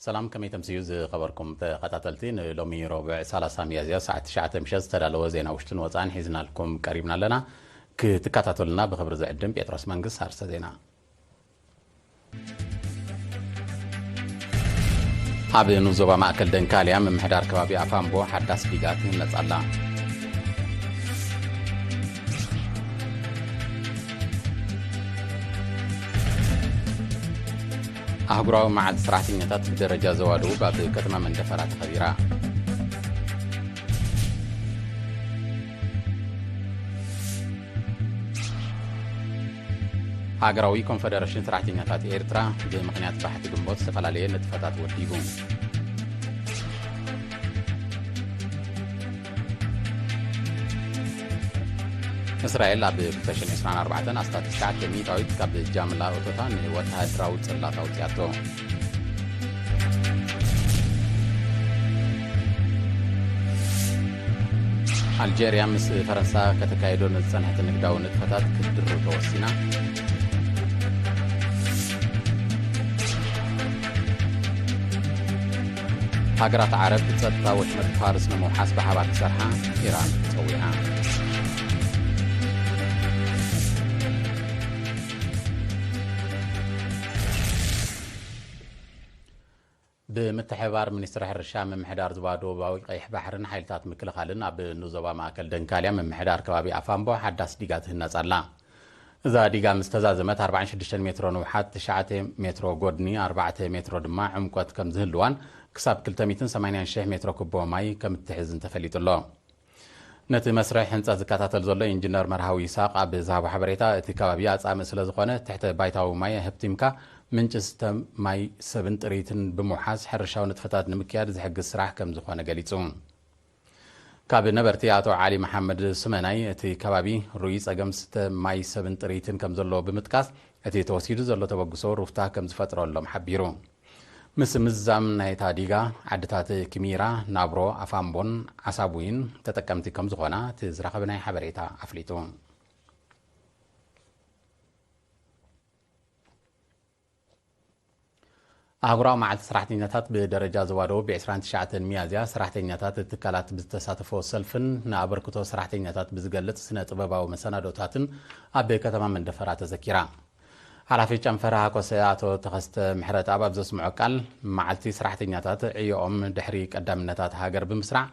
ሰላም፣ ከመይ ተምስዩ ዝኸበርኩም ተኸታተልቲ? ንሎሚ ረቡዕ ሰላሳ ሚያዝያ ሰዓት ትሽዓተ ምሸት ዝተዳለወ ዜና ውሽጥን ወጻእን ሒዝናልኩም ቀሪብና ኣለና። ክትከታተሉና ብኽብሪ ዝዕድም ጴጥሮስ መንግስት። ኣርስተ ዜና። ኣብ ንዞባ ማእከል ደንካልያ ምምሕዳር ከባቢ ኣፋምቦ ሓዳስ ዲጋ ትህነጽ ኣላ። ኣህጉራዊ መዓልቲ ሰራሕተኛታት ብደረጃ ዞባ ደቡብ ኣብ ከተማ መንደፈራ ተኸቢራ። ሃገራዊ ኮንፈደረሽን ሰራሕተኛታት ኤርትራ ብምኽንያት ባሕቲ ግንቦት ዝተፈላለየ ንጥፈታት ወዲቡ። እስራኤል ኣብ ክልተ ሽሕን ዕስራን ኣርባዕተን ኣስታት ትሽዓተ ሚእታዊት ካብ ጃምላ እቶታ ንወተሃደራዊ ጽላት ኣውጽኣቶ። ኣልጀርያ ምስ ፈረንሳ ከተካይዶ ንዝጸንሐት ንግዳዊ ንጥፈታት ክትድርብ ተወሲና። ሃገራት ዓረብ ጸጥታ ወሽመጥ ፋርስ ንምውሓስ ብሓባር ክሰርሓ ኢራን ጸዊዓ። ብምትሕብባር ሚኒስትሪ ሕርሻ ምምሕዳር ዞባ ደቡባዊ ቀይሕ ባሕርን ሓይልታት ምክልኻልን ኣብ ንዞባ ማእከል ደንካልያ ምምሕዳር ከባቢ ኣፋምቦ ሓዳስ ዲጋ ትህነጽ ኣላ። እዛ ዲጋ ምስ ተዛዘመት ኣርባዓን ሽዱሽተን ሜትሮ ንውሓት፣ ትሽዓተ ሜትሮ ጎድኒ፣ ኣርባዕተ ሜትሮ ድማ ዕምቆት ከም ዝህልዋን ክሳብ ክልተ ሚእትን ሰማንያን ሽሕ ሜትሮ ኩቦ ማይ ከም እትሕዝን ተፈሊጡ ኣሎ። ነቲ መስርሕ ህንጸት ዝከታተል ዘሎ ኢንጂነር መርሃዊ ይስሃቅ ኣብ ዝሃቦ ሓበሬታ፣ እቲ ከባቢ ኣጻምእ ስለ ዝኾነ፣ ትሕተ ባይታዊ ማይ ኣህብቲምካ ምንጪ ዝስተ ማይ ሰብን ጥሪትን ብምውሓስ ሕርሻዊ ንጥፈታት ንምክያድ ዝሕግዝ ስራሕ ከም ዝኾነ ገሊጹ። ካብ ነበርቲ ኣቶ ዓሊ መሓመድ ስመናይ፣ እቲ ከባቢ ርኡይ ጸገም ዝስተ ማይ ሰብን ጥሪትን ከም ዘለዎ ብምጥቃስ፣ እቲ ተወሲዱ ዘሎ ተበግሶ ሩፍታ ከም ዝፈጥረሎም ሓቢሩ። ምስ ምዝዛም ናይታ ዲጋ፣ ዓድታት ኪሚራ፣ ናብሮ፣ ኣፋምቦን ዓሳቡይን ተጠቀምቲ ከም ዝኾና እቲ ዝረኸብናዮ ሓበሬታ ኣፍሊጡ። ኣህጉራዊ መዓልቲ ሰራሕተኛታት ብደረጃ ዞባ ደቡብ ብ ዕስራን ትሽዓተን ሚያዝያ ሰራሕተኛታት ትካላት ብዝተሳተፎ ሰልፍን ንኣበርክቶ ሰራሕተኛታት ብዝገልጽ ስነ ጥበባዊ መሰናዶታትን ኣብ ከተማ መንደፈራ ተዘኪራ። ሓላፊ ጨንፈር ሃኮሰ ኣቶ ተኸስተ ምሕረተኣብ ኣብ ዘስምዖ ቃል፣ መዓልቲ ሰራሕተኛታት ዕዮኦም ድሕሪ ቀዳምነታት ሃገር ብምስራዕ፣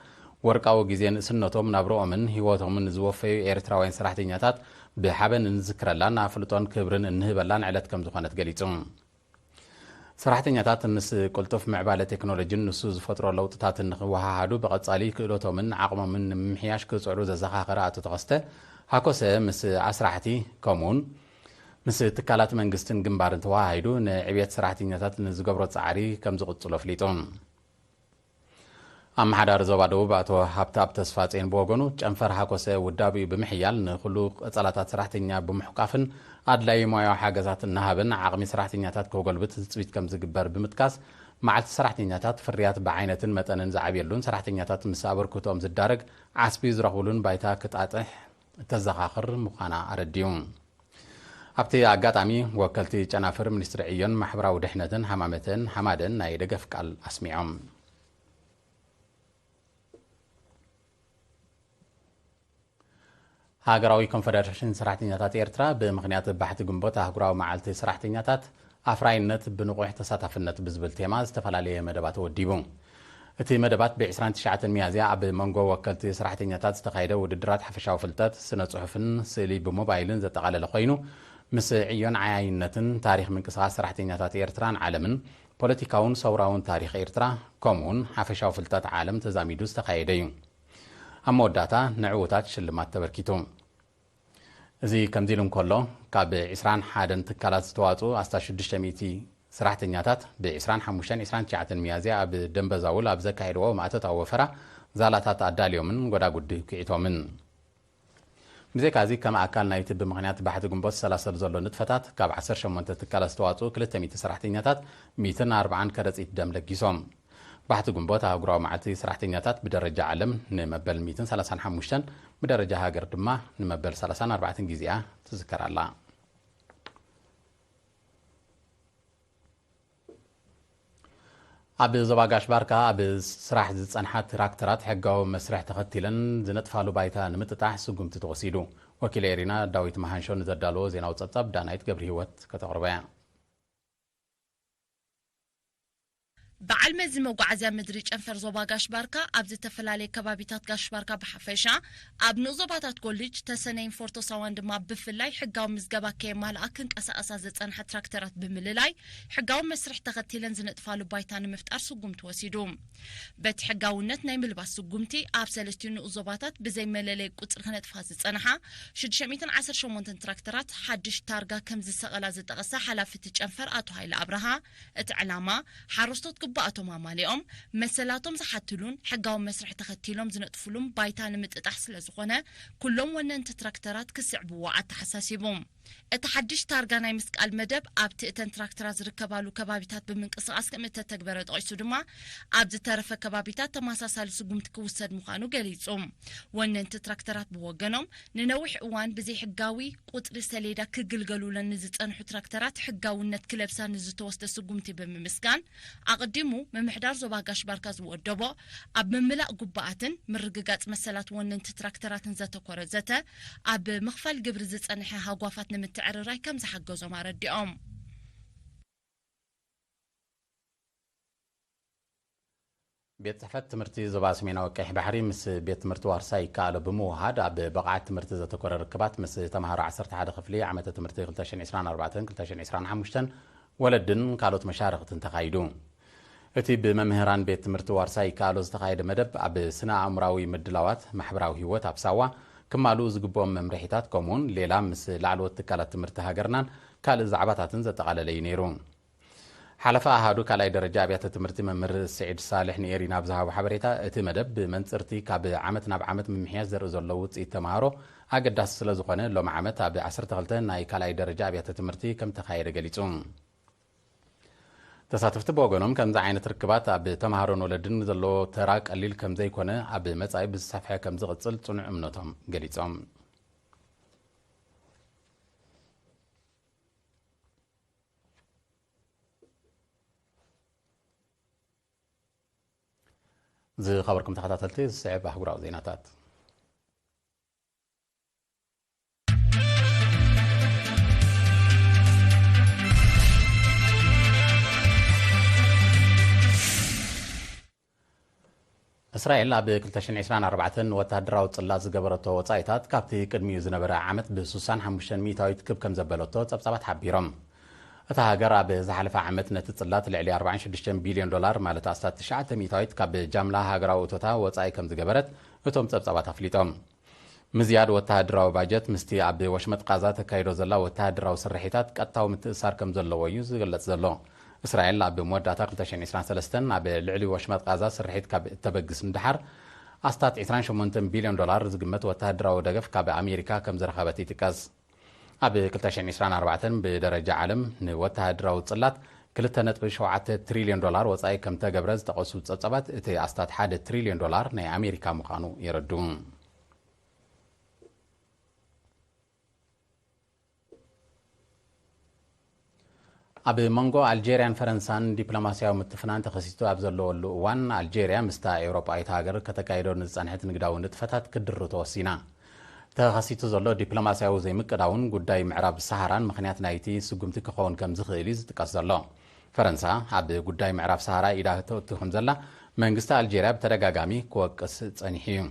ወርቃዊ ግዜ ንእስነቶም፣ ናብርኦምን ህይወቶምን ዝወፈዩ ኤርትራውያን ሰራሕተኛታት ብሓበን እንዝክረላን ኣፍልጦን ክብርን እንህበላን ዕለት ከም ዝኾነት ገሊጹ። ሰራሕተኛታት ምስ ቅልጡፍ ምዕባለ ቴክኖሎጂን ንሱ ዝፈጥሮ ለውጥታትን ንኽወሃሃዱ ብቐጻሊ ክእለቶምን ዓቕሞምን ንምምሕያሽ ክጽዕሩ ዘዘኻኸረ ኣቶ ተኸስተ፣ ሃኮሰ ምስ ኣስራሕቲ ከምኡውን ምስ ትካላት መንግስትን ግንባርን ተወሃሂዱ ንዕብየት ሰራሕተኛታት ንዝገብሮ ጻዕሪ ከም ዝቕጽሎ ኣፍሊጡ። ኣመሓዳሪ ዞባ ደቡብ ኣቶ ሃብተኣብ ተስፋጼን ብወገኑ፣ ጨንፈር ሃኮሰ ውዳቤኡ ብምሕያል ንኹሉ ቀጸላታት ሰራሕተኛ ብምሕቋፍን ኣድላዪ ሞያዊ ሓገዛት እናሃበን ዓቕሚ ሰራሕተኛታት ከጎልብት ትጽቢት ከም ዝግበር ብምጥቃስ፣ መዓልቲ ሰራሕተኛታት ፍርያት ብዓይነትን መጠንን ዝዓብየሉን ሰራሕተኛታት ምስ ኣበርክቶኦም ዝዳረግ ዓስቢ ዝረኽብሉን ባይታ ክጣጥሕ እተዘኻኽር ምዃና ኣረዲኡ። ኣብቲ ኣጋጣሚ፣ ወከልቲ ጨናፍር ሚኒስትሪ ዕዮን ማሕበራዊ ድሕነትን ሃማመተን ሃማደን ናይ ደገፍ ቃል ኣስሚዖም። ሃገራዊ ኮንፈደሬሽን ሰራሕተኛታት ኤርትራ ብምኽንያት ባሕቲ ግንቦት ኣህጉራዊ መዓልቲ ሰራሕተኛታት ኣፍራይነት ብንቑሕ ተሳታፍነት ብዝብል ቴማ ዝተፈላለየ መደባት ወዲቡ። እቲ መደባት ብ ዕስራን ትሽዓተን ሚያዝያ ኣብ መንጎ ወከልቲ ሰራሕተኛታት ዝተኻየደ ውድድራት ሓፈሻዊ ፍልጠት፣ ስነ ጽሑፍን ስእሊ ብሞባይልን ዘጠቓለለ ኮይኑ፣ ምስ ዕዮን ዓያይነትን ታሪኽ ምንቅስቓስ ሰራሕተኛታት ኤርትራን ዓለምን፣ ፖለቲካውን ሰውራውን ታሪኽ ኤርትራ፣ ከምኡውን ሓፈሻዊ ፍልጠት ዓለም ተዛሚዱ ዝተኻየደ እዩ። ኣብ መወዳእታ ንዕዉታት ሽልማት ተበርኪቱ። እዚ ከምዚ ኢሉ እንከሎ፣ ካብ ዕስራን ሓደን ትካላት ዝተዋጽኡ ኣስታት ሽዱሽተ ሚእቲ ሰራሕተኛታት ብ ዕስራን ሓሙሽተን ዕስራን ትሽዓተን ሚያዝያ ኣብ ደንበዛውል ኣብ ዘካየድዎ ማእቶታዊ ወፈራ ዛላታት ኣዳልዮምን ጎዳጉዲ ኲዒቶምን። ብዘይካዚ፣ ከም ኣካል ናይቲ ብምኽንያት ባሕቲ ግንቦት ዝሰላሰል ዘሎ ንጥፈታት፣ ካብ ዓሰርተ ሸሞንተ ትካላት ዝተዋጽኡ ክልተ ሚእቲ ሰራሕተኛታት ሚእትን ኣርባዓን ከረጺት ደም ለጊሶም። ባሕቲ ግንቦት ኣህጉራዊ መዓልቲ ሰራሕተኛታት ብደረጃ ዓለም ንመበል ሚእትን ሰላሳን ሓሙሽተን፣ ብደረጃ ሃገር ድማ ንመበል ሰላሳን ኣርባዕተን ግዜኣ ትዝከር ኣላ። ኣብ ዞባ ጋሽ ባርካ ኣብ ስራሕ ዝጸንሓ ትራክተራት ሕጋዊ መስርሕ ተኸቲለን ዝነጥፋሉ ባይታ ንምጥጣሕ ስጉምቲ ተወሲዱ። ወኪል ኤሪና ዳዊት መሃንሾ ንዘዳለዎ ዜናዊ ጸብጻብ ዳናይት ገብረ ህይወት ከተቕርቦ እያ። በዓል መዚ መጓዓዝያ ምድሪ ጨንፈር ዞባ ጋሽ ባርካ ኣብ ዝተፈላለየ ከባቢታት ጋሽ ባርካ ብሓፈሻ፣ ኣብ ንኡስ ዞባታት ጎልጅ፣ ተሰነይን ፎርቶ ሳዋን ድማ ብፍላይ ሕጋዊ ምዝገባ ከየማልኣ ክንቀሳቐሳ ዘጸንሓ ትራክተራት ብምልላይ ሕጋዊ መስርሕ ተኸቲለን ዝነጥፋሉ ባይታ ንምፍጣር ስጉምቲ ወሲዱ። በቲ ሕጋውነት ናይ ምልባስ ስጉምቲ ኣብ ሰለስቲኡ ንኡስ ዞባታት ብዘይ መለለይ ቁጽሪ ክነጥፋ ዝጸንሓ ሽዱሽተ ሚእትን ዓሰርተ ሸሞንተን ትራክተራት ሓድሽ ታርጋ ከም ዝሰቐላ ዝጠቐሰ ሓላፊ እቲ ጨንፈር ኣቶ ሃይለ ኣብርሃ፣ እቲ ዕላማ፣ ሓረስቶት ግብኣቶም ኣማሊኦም፣ መሰላቶም ዝሓትሉን ሕጋዊ መስርሕ ተኸቲሎም ዝነጥፍሉን ባይታ ንምጥጣሕ ስለ ዝኾነ፣ ኩሎም ወነንቲ ትራክተራት ክስዕብዎ ኣተሓሳሲቡ። እቲ ሓድሽ ታርጋ ናይ ምስቃል መደብ ኣብቲ እተን ትራክተራት ዝርከባሉ ከባቢታት ብምንቅስቓስ ከም እተተግበረ ጠቒሱ ድማ፣ ኣብ ዝተረፈ ከባቢታት ተመሳሳሊ ስጉምቲ ክውሰድ ምዃኑ ገሊጹ። ወነንቲ ትራክተራት ብወገኖም፣ ንነዊሕ እዋን ብዘይሕጋዊ ቁጽሪ ሰሌዳ ክግልገሉለን ንዝጸንሑ ትራክተራት ሕጋውነት ክለብሳ ንዝተወስደ ስጉምቲ ብምምስጋን፣ ኣቐዲሙ ምምሕዳር ዞባ ጋሽ ባርካ ዝወደቦ ኣብ ምምላእ ጉባኣትን ምርግጋጽ መሰላት ወነንቲ ትራክተራትን ዘተኮረ ዘተ፣ ኣብ ምኽፋል ግብሪ ዝጸንሐ ሃጓፋት ንምትዕርራይ ከም ዝሓገዞም ኣረዲኦም። ቤት ጽሕፈት ትምህርቲ ዞባ ሰሜናዊ ቀይሕ ባሕሪ ምስ ቤት ትምህርቲ ዋርሳይ ይከኣሎ ብምውሃድ፣ ኣብ ብቕዓት ትምህርቲ ዘተኮረ ርክባት ምስ ተምሃሮ ዓሰርተ ሓደ ክፍሊ ዓመተ ትምህርቲ ክልተ ሽሕን ዕስራን ኣርባዕተን ክልተ ሽሕን ዕስራን ሓሙሽተን ወለድን ካልኦት መሻርኽትን ተኻይዱ። እቲ ብመምህራን ቤት ትምህርቲ ዋርሳይ ይከኣሎ ዝተኻየደ መደብ፣ ኣብ ስነ ኣእምራዊ ምድላዋት፣ ማሕበራዊ ህይወት ኣብ ሳዋ ክማልኡ ዝግብኦም መምርሒታት፣ ከምኡውን ሌላ ምስ ላዕለዎት ትካላት ትምህርቲ ሃገርናን ካልእ ዛዕባታትን ዘጠቓለለ እዩ ነይሩ። ሓለፋ ኣሃዱ ካልኣይ ደረጃ ኣብያተ ትምህርቲ መምህር ስዒድ ሳልሕ ንኤሪና ኣብ ዝሃቦ ሓበሬታ፣ እቲ መደብ ብመንጽርቲ ካብ ዓመት ናብ ዓመት ምምሕያሽ ዘርኢ ዘሎ ውጽኢት ተምሃሮ ኣገዳሲ ስለ ዝኾነ፣ ሎም ዓመት ኣብ ዓሰርተ ክልተ ናይ ካልኣይ ደረጃ ኣብያተ ትምህርቲ ከም ተኻየደ ገሊጹ። ተሳተፍቲ ብወገኖም፣ ከምዚ ዓይነት ርክባት ኣብ ተምሃሮን ወለድን ዘለዎ ተራ ቀሊል ከም ዘይኮነ፣ ኣብ መጻኢ ብዝሰፍሐ ከም ዝቕጽል ጽኑዕ እምነቶም ገሊጾም። ዝኸበርኩም ተኸታተልቲ፣ ዝስዕብ ኣህጉራዊ ዜናታት። እስራኤል ኣብ ክልተ ሽሕን ዕስራን ኣርባዕተን ወተሃደራዊ ጽላት ዝገበረቶ ወጻኢታት ካብቲ ቅድሚኡ ዝነበረ ዓመት ብ ሱሳን ሓሙሽተን ሚእታዊት ክብ ከም ዘበለቶ ጸብጻባት ሓቢሮም። እታ ሃገር ኣብ ዝሓለፈ ዓመት ነቲ ጽላት ልዕሊ ኣርባዓን ሽዱሽተን ቢልዮን ዶላር፣ ማለት ኣስታት ትሽዓተ ሚእታዊት ካብ ጃምላ ሃገራዊ እቶታ ወጻኢ ከም ዝገበረት እቶም ጸብጻባት ኣፍሊጦም። ምዝያድ ወተሃደራዊ ባጀት ምስቲ ኣብ ወሽመጥ ቃዛ ተካይዶ ዘላ ወተሃደራዊ ስርሒታት ቀጥታዊ ምትእስሳር ከም ዘለዎ እዩ ዝግለጽ ዘሎ። እስራኤል ኣብ መወዳእታ ክልተ ሽሕን ዕስራን ሰለስተን ኣብ ልዕሊ ወሽመጥ ቃዛ ስርሒት ካብ እተበግስ ንደሓር፣ ኣስታት ዕስራን ሸሞንተን ቢልዮን ዶላር ዝግመት ወተሃደራዊ ደገፍ ካብ ኣሜሪካ ከም ዝረኸበት ይጥቀስ። ኣብ ክልተ ሽሕን ዕስራን ኣርባዕተን ብደረጃ ዓለም ንወተሃደራዊ ጽላት ክልተ ነጥቢ ሸውዓተ ትሪልዮን ዶላር ወጻኢ ከም ተገብረ ዝጠቐሱ ጸብጻባት፣ እቲ ኣስታት ሓደ ትሪልዮን ዶላር ናይ ኣሜሪካ ምዃኑ የረድኡ። ኣብ መንጎ ኣልጄርያን ፈረንሳን ዲፕሎማስያዊ ምትፍናን ተኸሲቱ ኣብ ዘለወሉ እዋን፣ ኣልጄርያ ምስታ ኤውሮጳዊት ሃገር ከተካይዶ ንዝጸንሐት ንግዳዊ ንጥፈታት ክድሩ ተወሲና። ተኸሲቱ ዘሎ ዲፕሎማስያዊ ዘይምቅዳውን ጉዳይ ምዕራብ ሰሃራን ምኽንያት ናይቲ ስጉምቲ ክኸውን ከም ዝኽእል እዩ ዝጥቀስ ዘሎ። ፈረንሳ ኣብ ጉዳይ ምዕራብ ሰሃራ ኢዳ ተእቱ ከም ዘላ መንግስቲ ኣልጄርያ ብተደጋጋሚ ክወቅስ ጸኒሑ እዩ።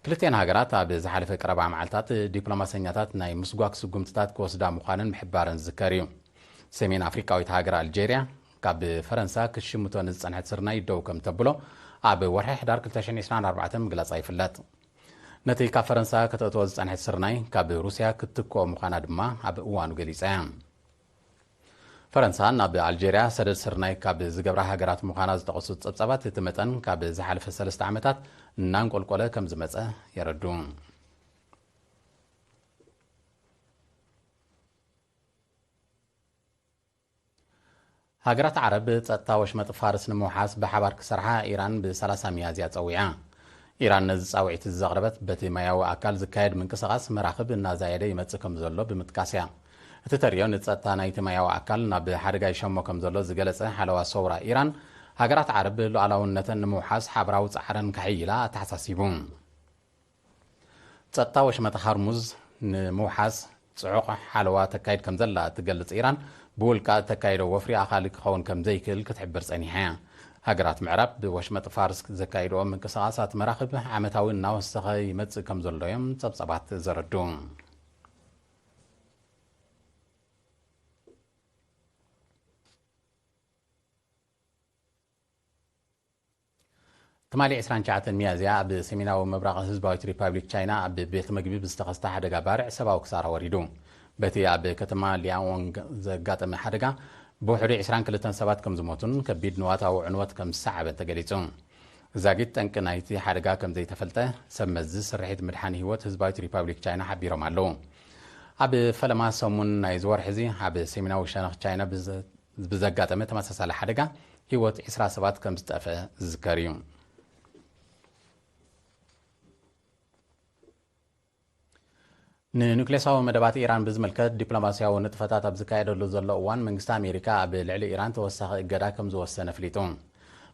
ክልቲኣን ሃገራት ኣብ ዝሓለፈ ቀረባ መዓልታት ዲፕሎማሰኛታት ናይ ምስጓግ ስጉምትታት ክወስዳ ምዃነን ምሕባረን ዝዝከር እዩ። ሰሜን ኣፍሪቃዊት ሃገር ኣልጄርያ፣ ካብ ፈረንሳ ክትሽምቶ ንዝጸንሐት ስርናይ ደው ከም ተብሎ ኣብ ወርሒ ሕዳር ክልተ ሽሕን ዕስራን ኣርባዕተን ምግላጻ ይፍለጥ። ነቲ ካብ ፈረንሳ ከተእትዎ ዝጸንሐት ስርናይ፣ ካብ ሩስያ ክትትክኦ ምዃና ድማ ኣብ እዋኑ ገሊጻ እያ። ፈረንሳ ናብ ኣልጄርያ ሰደድ ስርናይ ካብ ዝገብራ ሃገራት ምዃና ዝጠቐሱ ጸብጻባት፣ እቲ መጠን ካብ ዝሓለፈ ሰለስተ ዓመታት እናንቆልቆለ ከም ዝመጸ የረድኡ። ሃገራት ዓረብ ጸጥታ ወሽመጥ ፋርስ ንምውሓስ ብሓባር ክሰርሓ ኢራን ብ ሰላሳ ሚያዝያ ጸዊዓ። ኢራን ነዚ ጻውዒት እዚ ዘቕረበት፣ በቲ ማያዊ ኣካል ዝካየድ ምንቅስቓስ መራኽብ እናዛየደ ይመጽእ ከም ዘሎ ብምጥቃስ እያ። እቲ ተርእዮ፣ ንጸጥታ ናይቲ ማያዊ ኣካል ናብ ሓደጋ ይሸሞ ከም ዘሎ ዝገለጸ ሓለዋ ሰውራ ኢራን፣ ሃገራት ዓረብ ሉዓላውነተን ንምውሓስ ሓበራዊ ጻዕረን ከሕይላ ኣተሓሳሲቡ። ጸጥታ ወሽመጥ ሃርሙዝ ንምውሓስ ጽዑቕ ሓለዋ ተካይድ ከም ዘላ እትገልጽ ኢራን፣ ብውልቃ እተካይዶ ወፍሪ ኣኻሊ ክኸውን ከም ዘይክእል ክትሕብር ጸኒሓ እያ። ሃገራት ምዕራብ ብወሽመጥ ፋርስ ዘካይድኦ ምንቅስቓሳት መራኽብ ዓመታዊ እናወሰኸ ይመጽእ ከም ዘሎ እዮም ጸብጻባት ዘረድኡ። ትማሊ ዕስራን ትሽዓተን ሚያዝያ ኣብ ሰሜናዊ ምብራቕ ህዝባዊት ሪፓብሊክ ቻይና ኣብ ቤት መግቢ ብዝተኸስተ ሓደጋ ባርዕ ሰብኣዊ ክሳራ ወሪዱ። በቲ ኣብ ከተማ ሊያኦንግ ዘጋጠመ ሓደጋ ብውሕዱ ዕስራን ክልተን ሰባት ከም ዝሞቱን ከቢድ ንዋታዊ ዕንወት ከም ዝሰዓበን ተገሊጹ። ዛጊት ጠንቂ ናይቲ ሓደጋ ከም ዘይተፈልጠ ሰብ መዚ ስርሒት ምድሓን ህይወት ህዝባዊት ሪፓብሊክ ቻይና ሓቢሮም ኣለዉ። ኣብ ፈለማ ሰሙን ናይዚ ወርሒ እዚ ኣብ ሰሜናዊ ሸነኽ ቻይና ብዘ-፣ ብዘጋጠመ ተመሳሳሊ ሓደጋ ህይወት ዕስራ ሰባት ከም ዝጠፍአ ዝዝከር እዩ። ንኑክሌሳዊ መደባት ኢራን ብዝምልከት ዲፕሎማስያዊ ንጥፈታት ኣብ ዝካየደሉ ዘሎ እዋን፣ መንግስቲ ኣሜሪካ ኣብ ልዕሊ ኢራን ተወሳኺ እገዳ ከም ዝወሰነ ኣፍሊጡ።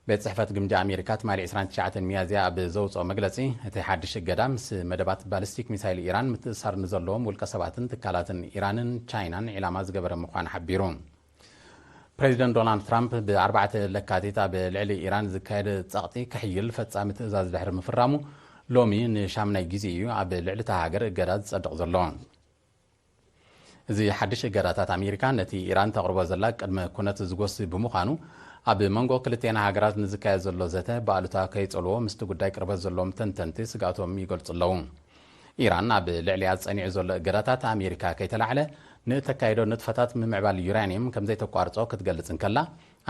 ቤት ጽሕፈት ግምጃ ኣሜሪካ ትማሊ ዕስራን ትሽዓተን ሚያዝያ ኣብ ዘውጽኦ መግለጺ፣ እቲ ሓድሽ እገዳ ምስ መደባት ባሊስቲክ ሚሳይል ኢራን ምትእሳር ንዘለዎም ውልቀ ሰባትን ትካላትን ኢራንን ቻይናን ዒላማ ዝገበረ ምዃኑ ሓቢሩ። ፕሬዚደንት ዶናልድ ትራምፕ ብኣርባዕተ ለካቲት ኣብ ልዕሊ ኢራን ዝካየድ ጸቕጢ ክሕይል ፈጻሚ ትእዛዝ ድሕሪ ምፍራሙ፣ ሎሚ ንሻምናይ ግዜ እዩ ኣብ ልዕሊ እታ ሃገር እገዳ ዝጸድቕ ዘሎ። እዚ ሓድሽ እገዳታት ኣሜሪካ ነቲ ኢራን ተቕርቦ ዘላ ቅድመ ኩነት ዝጎሲ ብምዃኑ፣ ኣብ መንጎ ክልቴና ሃገራት ንዝካየድ ዘሎ ዘተ ብኣሉታ ከይጸልዎ ምስቲ ጉዳይ ቅርበት ዘለዎም ተንተንቲ ስግኣቶም ይገልጹ ኣለዉ። ኢራን ኣብ ልዕሊኣ ጸኒዑ ዘሎ እገዳታት ኣሜሪካ ከይተላዕለ ንእተካይዶ ንጥፈታት ምምዕባል ዩራኒየም ከም ዘይተቋርጾ ክትገልጽ እንከላ፣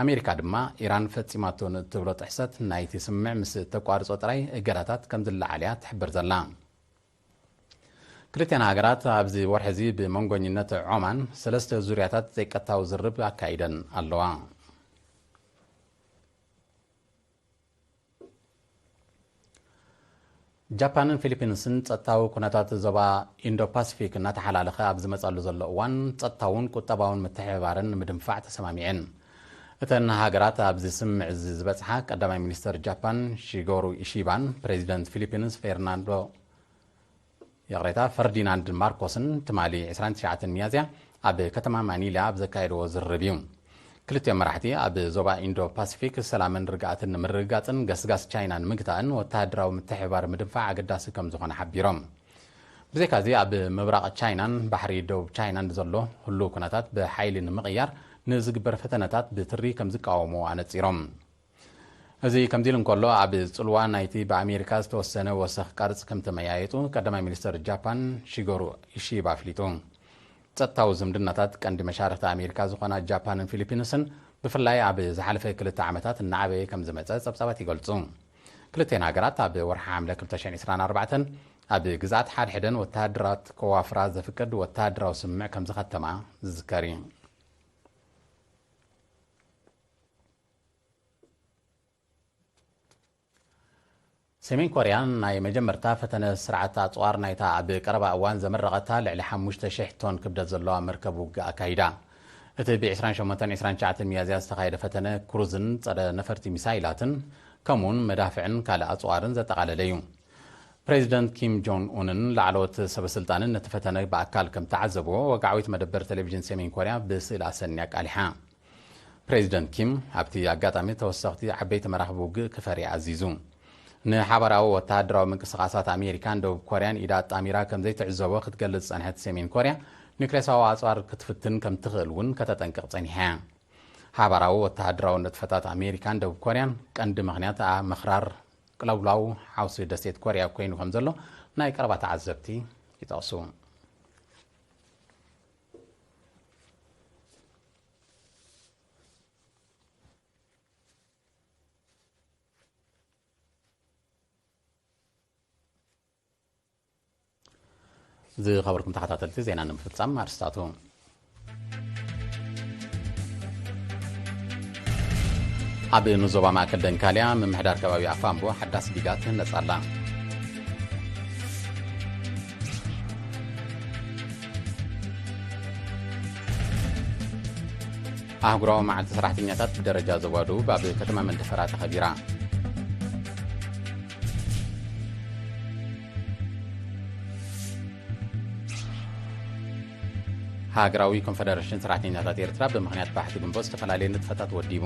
ኣሜሪካ ድማ ኢራን ፈጺማቶ ንእትብሎ ጥሕሰት ናይቲ ስምምዕ ምስ እተቋርጾ ጥራይ እገዳታት ከም ዝለዓል እያ ትሕብር ዘላ። ክልቴን ሃገራት ኣብዚ ወርሒ እዚ ብመንጎኝነት ዖማን ሰለስተ ዙርያታት ዘይቀጥታዊ ዝርርብ ኣካይደን ኣለዋ። ጃፓንን ፊሊፒንስን ጸጥታዊ ኩነታት ዞባ ኢንዶ ፓሲፊክ እናተሓላለኸ ኣብ ዝመጻሉ ዘሎ እዋን፣ ጸጥታውን ቁጠባውን ምትሕብባርን ንምድንፋዕ ተሰማሚዐን። እተን ሃገራት ኣብዚ ስምምዕ እዚ ዝበጽሓ ቀዳማይ ሚኒስተር ጃፓን ሺጎሩ ኢሺባን ፕሬዚደንት ፊሊፒንስ ፌርናንዶ ይቕሬታ፣ ፈርዲናንድ ማርኮስን ትማሊ ዕስራን ትሽዓተን ሚያዝያ ኣብ ከተማ ማኒላ ኣብ ዘካየድዎ ዝርርብ እዩ። ክልቲኦም መራሕቲ ኣብ ዞባ ኢንዶ ፓሲፊክ ሰላምን ርግኣትን ንምርግጋጽን ገስጋስ ቻይና ንምግታእን ወተሃደራዊ ምትሕብባር ምድንፋዕ ኣገዳሲ ከም ዝኾነ ሓቢሮም። ብዘይካዚ ኣብ ምብራቕ ቻይናን ባሕሪ ደቡብ ቻይናን ዘሎ ህሉው ኩነታት ብሓይሊ ንምቕያር ንዝግበር ፈተነታት ብትሪ ከም ዝቃወምዎ ኣነጺሮም። እዚ ከምዚ ኢሉ እንከሎ፣ ኣብ ጽልዋ ናይቲ ብኣሜሪካ ዝተወሰነ ወሰኽ ቀርጽ ከም ተመያየጡ ቀዳማይ ሚኒስተር ጃፓን ሺጎሩ ኢሺባ ኣፍሊጡ። ጸጥታዊ ዝምድናታት ቀንዲ መሻርኽቲ ኣሜሪካ ዝኾና ጃፓንን ፊሊፒንስን ብፍላይ ኣብ ዝሓለፈ ክልተ ዓመታት እናዓበየ ከም ዝመጸ ጸብጻባት ይገልጹ። ክልቴን ሃገራት ኣብ ወርሒ ሓምለ ክልተ ሽሕን ዕስራን ኣርባዕተን ኣብ ግዝኣት ሓድሕደን ወተሃደራት ከዋፍራ ዘፍቅድ ወተሃደራዊ ስምምዕ ከም ዝኸተማ ዝዝከር እዩ። ሰሜን ኮርያ ናይ መጀመርታ ፈተነ ስርዓት ኣጽዋር ናይታ ኣብ ቀረባ እዋን ዘመረቐታ ልዕሊ ሓሙሽተ ሽሕ ቶን ክብደት ዘለዋ መርከብ ውግእ ኣካይዳ። እቲ ብ ዕስራን ሸሞንተን ዕስራን ትሽዓተን ሚያዝያ ዝተኻየደ ፈተነ ክሩዝን ጸረ ነፈርቲ ሚሳይላትን ከምኡውን መዳፍዕን ካልእ ኣጽዋርን ዘጠቓለለ እዩ። ፕሬዚደንት ኪም ጆን ኡንን ላዕለዎት ሰበስልጣንን ነቲ ፈተነ ብኣካል ከም ተዓዘብዎ ወግዓዊት መደበር ቴሌቪዥን ሰሜን ኮርያ ብስእሊ ኣሰንያ ኣቃሊሓ። ፕሬዚደንት ኪም ኣብቲ ኣጋጣሚ ተወሰኽቲ ዓበይቲ መራኽብ ውግእ ክፈሪ ኣዚዙ። ንሓባራዊ ወተሃደራዊ ምንቅስቓሳት ኣሜሪካን ደቡብ ኮርያን ኢዳ ኣጣሚራ ከም ዘይትዕዘቦ ክትገልጽ ዝጸንሐት ሰሜን ኮርያ፣ ኒውክሌሳዊ ኣጽዋር ክትፍትን ከም ትኽእል እውን ከተጠንቅቕ ጸኒሓ እያ። ሓባራዊ ወተሃደራዊ ንጥፈታት ኣሜሪካን ደቡብ ኮርያን ቀንዲ ምኽንያት ምኽራር ቅለውላው ሓውሲ ደሴት ኮርያ ኮይኑ ከም ዘሎ ናይ ቀረባ ተዓዘብቲ ይጠቕሱ። ዝኸበርኩም ተኸታተልቲ፣ ዜና ንምፍጻም ኣርስታቱ። ኣብ ንዞባ ማእከል ደንካልያ ምምሕዳር ከባቢ ኣፋምቦ ሓዳስ ዲጋ ትህነጽ ኣላ። ኣህጉራዊ መዓልቲ ሰራሕተኛታት ብደረጃ ዞባ ደቡብ ኣብ ከተማ መንደፈራ ተኸቢራ። ሃገራዊ ኮንፈደረሽን ሰራሕተኛታት ኤርትራ ብምኽንያት ባሕቲ ግንቦት ዝተፈላለዩ ንጥፈታት ወዲቡ።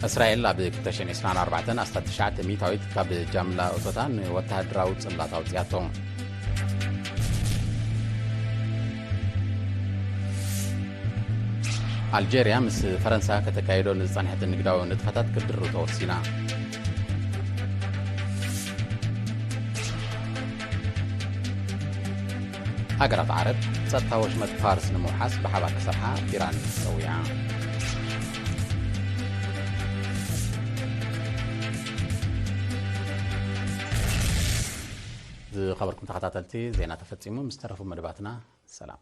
እስራኤል ኣብ ክልተ ሽሕን ዕስራን ኣርባዕተን ኣስታት ትሽዓተ ሚእታዊት ካብ ጃምላ እቶታ ንወተሃደራዊ ጽላት ኣውጽኣቶ። ኣልጀርያ ምስ ፈረንሳ ከተካይዶ ንዝጸንሐት ንግዳዊ ንጥፈታት ክትድርቶ ወሲና። ሃገራት ዓረብ ጸጥታ ወሽመጥ ፋርስ ንምውሓስ ብሓባር ክሰርሓ ኢራን ጸዊዓ። ዝኸበርኩም ተኸታተልቲ፣ ዜና ተፈጺሙ። ምስ ተረፉ መደባትና ሰላም።